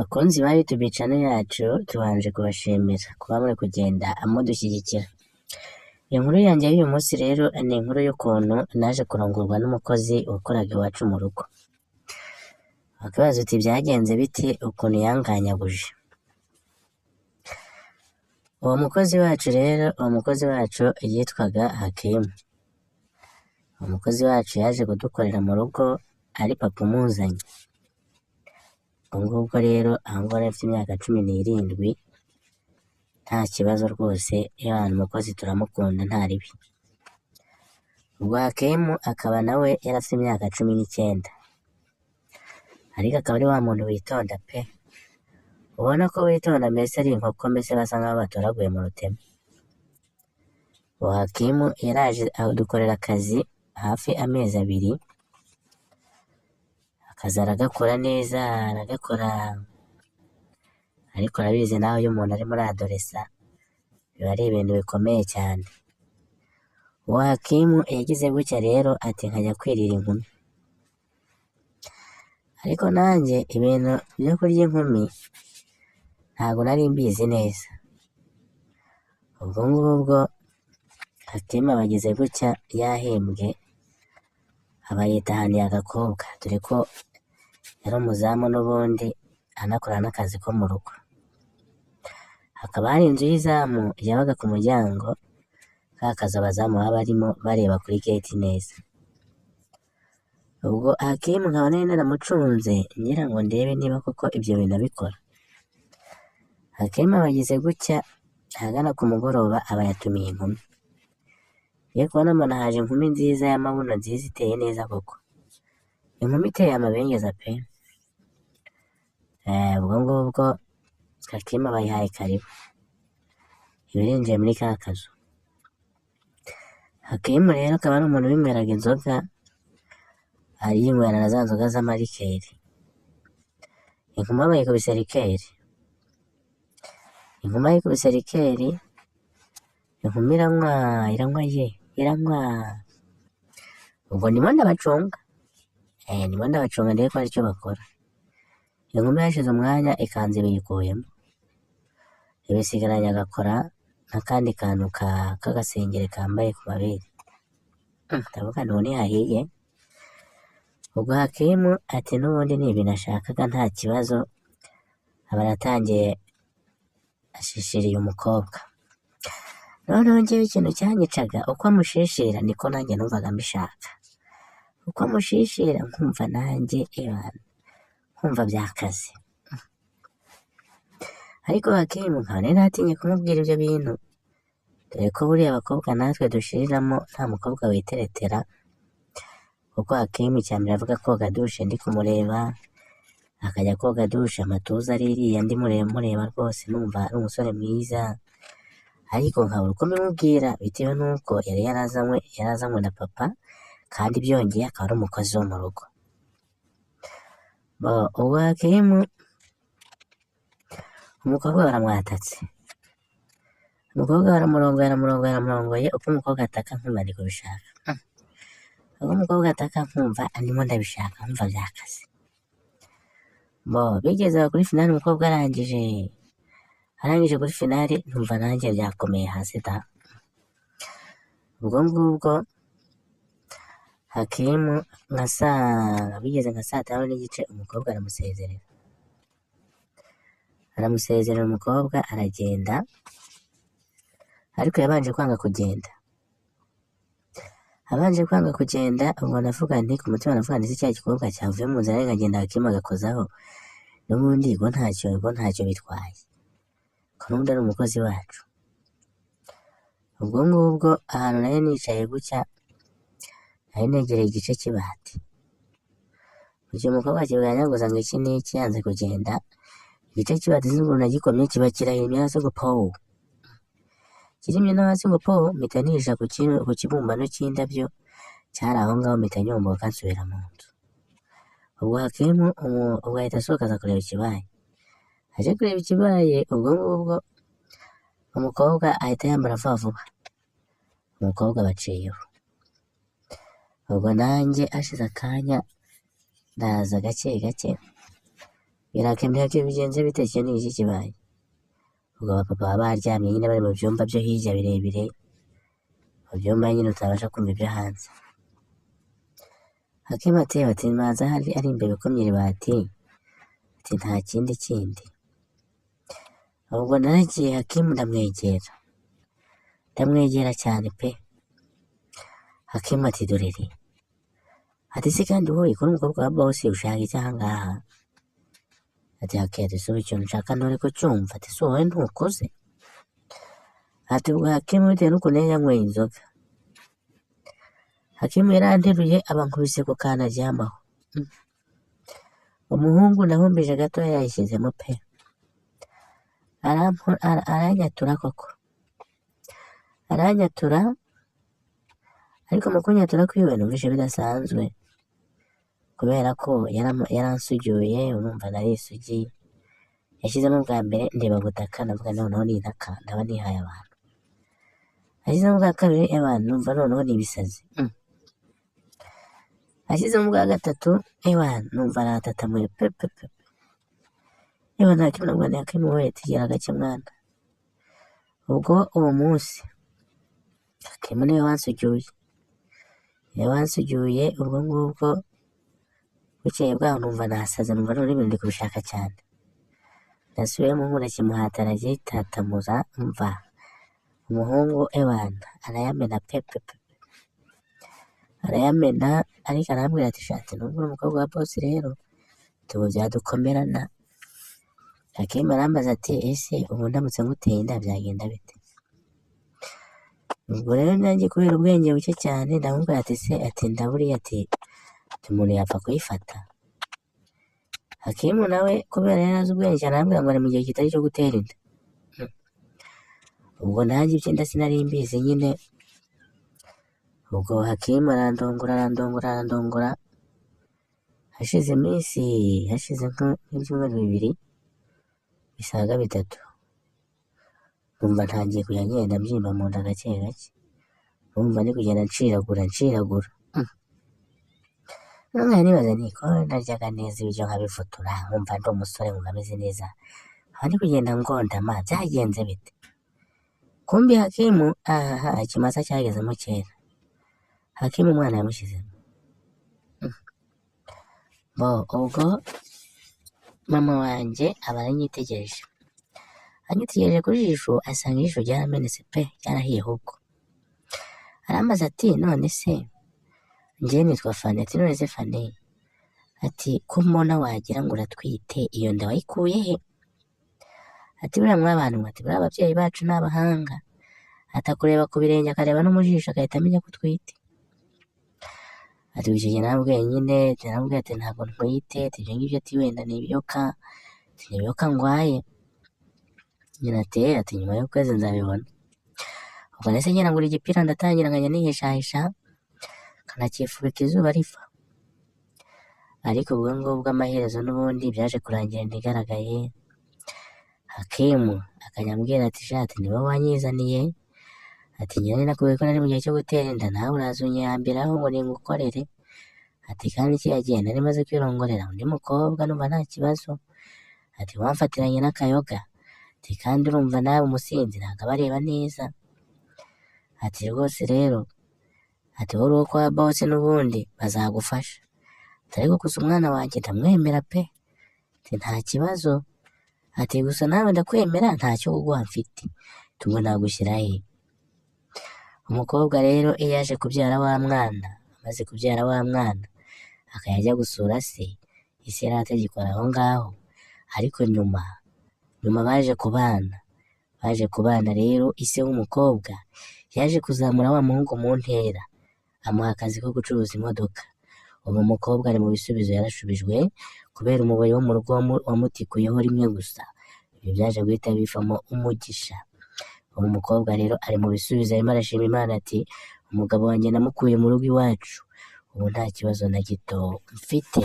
Bakunzi ba YouTube channel yacu, tubanje kubashimira kuba muri kugenda mudushyigikira. Inkuru yanjye y'uyu munsi rero ni inkuru y'ukuntu naje kurongorwa n'umukozi wakoraga iwacu mu rugo. Wakabaza uti byagenze bite, ukuntu yanganyaguje? Uwo mukozi wacu rero, uwo mukozi wacu yitwaga Hakimu. Uwo mukozi wacu yaje kudukorera mu rugo ari papa umuzanye. Ubwo ngubwo rero, aho ngaho nari mfite imyaka 17, nta kibazo rwose, yewe umukozi turamukunda, nta ribi. Ubwo Hakimu akaba nawe yari afite imyaka 19. Ariko akaba ari wa muntu witonda pe! Ubona ko witonda, mbese ari inkoko, mbese basa nkaho batoraguye mu ruteme. Uwo Hakimu yaraje adukorera akazi hafi amezi 2, akazi aragakora neza, aragakora, ariko urabizi nawe, iyo umuntu ari muri adolescence biba ari ibintu bikomeye cyane. Uwo Hakimu yagize gutya rero ati nkajya kwirira inkumi. Ariko nanjye ibintu byo kurya inkumi ntabwo nari mbizi neza. Ubwo ngubwo Hakimu aba agize gutya yahembwe, aba yitahaniye agakobwa, dore ko yari umuzamu n'ubundi anakora n'akazi ko mu rugo. Hakaba hari inzu y'izamu yabaga ku muryango, ka kazu abazamu baba barimo bareba kuri gate neza. Ubwo Hakimu nkaba nari naramucunze ngira ngo ndebe niba koko ibyo bintu abikora. Hakimu aba agize gutya ahagana ku mugoroba aba yatumiye inkumi. Ngiye kubona mbona haje inkumi nziza y'amabuno, nziza, iteye neza koko. Inkumi iteye amabengeza pe! Ubwo ngubwo Hakimu aba ayihaye karibu. Iba irinjiye muri ka kazu. Hakimu rero akaba ari umuntu winyweraga inzoga, yinywera na za nzoga z'ama liqueur. Inkumi aba ayikubise liqueur. Inkumi ayikubise liqueur, inkumi iranywa, iranywa ye, iranywa. Ubwo ndimo ndabacunga. Ndimo ndabacunga ndebe ko hari icyo bakora. Inkumi hashize umwanya ikanzu iba iyikuyemo. Ibisigaranye agakora n'akandi kantu k'agasengeri kambaye ku mabere. Ndavuga nti ubu ntihahiye. Ubwo Hakimu ati n'ubundi ni ibintu ashakaga, nta kibazo, aba aratangiye ashishiriye umukobwa. Noneho njyewe ikintu cyanyicaga, uko amushishira niko nanjye numvaga mbishaka. Uko amushishira nkumva nanjye ebana, nkumva byakaze. Ariko Hakimu nkaba nari natinye kumubwira ibyo bintu, dore ko buriya abakobwa natwe dushiriramo, nta mukobwa witeretera, kuko Hakimu icya mbere avuga koga douche ndi kumureba, akajya koga douche amatuza ari iriya, ndi mureba rwose, numva ari umusore mwiza, ariko nkabura uko mbimubwira bitewe n'uko yari yarazanywe na papa, kandi byongeye akaba ari umukozi wo mu rugo. Bo, ubwo Hakimu umukobwa baramwatatse. Umukobwa baramurongoye, aramurongoye, aramurongoye, uko umukobwa ataka nkumva ndi kubishaka. Uko umukobwa ataka nkumva ndimo ndabishaka, nkumva byakaze. Bo, bigeze aho kuri finale, umukobwa arangije kuri finale, numva nanjye byakomeye hasi da. Ubwo ngubwo Hakimu nka saa bigeze nka saa 5:30, umukobwa aramusezerera. Aramusezerera, umukobwa aragenda, ariko yabanje kwanga kugenda. Abanje kwanga kugenda, ubwo navuga nti ku mutima, navuga nti cya gikobwa cyavuye mu nzira nkagenda, Hakimu agakozaho, n'ubundi ngo ntacyo bitwaye, ko n'ubundi ari umukozi wacu. Ubwo ngubwo ahantu nari nicaye gutya, nari negereye igice cy'ibati. Mu gihe umukobwa akibwanyaguza ngo iki n'iki yanze kugenda, igice cy'ibati sinzi ukuntu nagikomye kiba kirahirimye hasi ngo powu. Kirimye no hasi ngo powu, mpita nihisha ku kibumbano cy'indabyo cyari aho ngaho, mpita nyomboka nsubira mu nzu. Ubwo Hakimu ubwo ahita asohoka aza kureba ikibaye. Aje kureba ikibaye, ubwo ngubwo umukobwa ahita yambara vuba vuba. Umukobwa baciyeho. Ubwo nanjye hashize akanya ndaza gake gake. Birakemera bigenze bite? Iki ni iki kibaye? Ubwo abapapa baba baryamye nyine, bari mu byumba byo hirya birebire, mu byumba nyine utabasha kumva ibyo hanze. Hakimu ati: "Bati manza hari ari imbeba ikomye ibati." Ati: "Nta kindi kindi." Ubwo naragiye, Hakimu ndamwegera, ndamwegera cyane pe. Hakimu ati: "Dorere." Ati: "Se kandi wowe kuri umukobwa wa boss ushaka iki aha ngaha?" Ati: "Hakimu." Ati: "Si ikintu nshaka nturi kucyumva?" Ati: "Si wowe ntukuze?" Ati ubwo Hakimu, bitewe n'ukuntu yari yanyweye inzoga, Hakimu yaranteruye aba ankubise ku kantu aryamaho. Umuhungu nahumbije gato yayishyizemo pe, aranyatura koko, aranyatura. Ariko mu kunyatura kwiwe numvise bidasanzwe, kubera ko yaransugiye, urumva nari isugi. Yashyizemo bwa mbere, ndeba gutaka, ndavuga noneho nintaka ndaba nihaye abantu. Ashyizemo bwa kabiri, abantu numva noneho ni ibisazi. Ashyizemo bwa gatatu, ewa, numva aratatamuye pe pe pe. Ewa, nta kimwe nabwo Hakimu we, tugera gake mwana. Ubwo uwo munsi Hakimu niwe wansugiye, niwe wansugiye. Ubwo ngubwo bukeye bwaho numva nasaze, numva none ibintu ndi kubishaka cyane. Nasubiyemo nkura kimuhata, aragitatamuza, mva umuhungu ewana arayamena pe pe pe, arayamena. Ariko arambwira ati: "Shati, nubwo uri umukobwa wa boss rero tubu byadukomerana." Hakimu arambaza ati: "Ese ubu ndamutse nguteye inda byagenda bite?" Ubwo rero nanjye kubera ubwenge buke cyane ndamubwira ati: "Se," ati, "ndaburiya," ati, "umuntu yapfa kuyifata?" Hakimu nawe kubera yari azi ubwenge cyane arambwira ngo ari mu gihe kitari cyo gutera inda. Ubwo nanjye iby'inda sinari mbizi nyine. Ubwo Hakimu arandongora, arandongora, arandongora. Hashize iminsi, hashize nk'ibyumweru 2 bisaga 3, numva ntangiye kujya ngenda mbyimba mu nda gake gake, numva ndi kugenda nciragura, nciragura. None nibaza nti ko naryaga neza ibiryo nkabifotora, nkumva ndi umusore, nkumva ameze neza, aho ndi kugenda ngondama byagenze bite? Kumbi Hakimu ahaha, ikimasa cyagezemo kera. Hakimu umwana yamushyizemo bo. Ubwo mama wanjye aba aranyitegereje, anyitegereje ku jisho, asanga ijisho ryaramenetse pe, ryarahiye. Ahubwo arambaza ati: "None se," njyewe nitwa Fani, ati: "None se Fani," ati, "ko mbona wagira ngo uratwite, iyo nda wayikuye he?" Ati: "Buriya mw'abantu," ati, "buriya ababyeyi bacu ni abahanga," atakureba ku birenge akareba no mu jisho agahita amenya ko utwite. Ati icyo gihe narabwiye nyine, narabwiye ati: "Ntabwo ntwite." Ati: "Ibyo ngibyo," ati, "wenda ni ibiyoka," ati, "ni ibiyoka ndwaye nyine." Ati: "Nyuma y'ukwezi nzabibona." Ubwo nahise ngira ngura igipira, ndatangira nkajya nihishahisha, nkanakifubika izuba riva. Ariko ubwo ngubwo amaherezo n'ubundi byaje kurangira ntigaragaye. Hakimu akajya ambwira ati: "Shati, ni wowe wanyizaniye," ati, "nyine nakubwiye ko nari mu gihe cyo gutera inda, nawe uraza unyihambiraho ngo ningukorere." Ati: "Kandi kiriya gihe nari maze kwirongorera undi mukobwa, numva nta kibazo." Ati: "Wamfatiranye n'akayoga." Ati: "Kandi urumva nawe umusinzi ntabwo aba areba neza." Ati: "Rwose rero," ati, "wowe uri uwo kwa boss n'ubundi bazagufasha." Ati: "Ariko gusa umwana wanjye ndamwemera pe." Ati: "Nta kibazo." Ati: "Gusa nawe ndakwemera, ntacyo kuguha mfite." Ati: "Ubwo nagushyira he?" Umukobwa rero iyo yaje kubyara wa mwana, amaze kubyara wa mwana akajya ajya gusura se, ise yari atagikora aho ngaho. Ariko nyuma nyuma baje kubana, baje kubana rero, ise w'umukobwa yaje kuzamura wa muhungu mu ntera, amuha akazi ko gucuruza imodoka. Ubu umukobwa ari mu bisubizo, yarashubijwe kubera umubiri wo mu rugo wamutikuyeho rimwe gusa. Ibyo byaje guhita bivamo umugisha. Ubu umukobwa rero ari mu bisubizo, arimo arashima Imana, ati: "Umugabo wanjye namukuye mu rugo iwacu, ubu nta kibazo na gito mfite."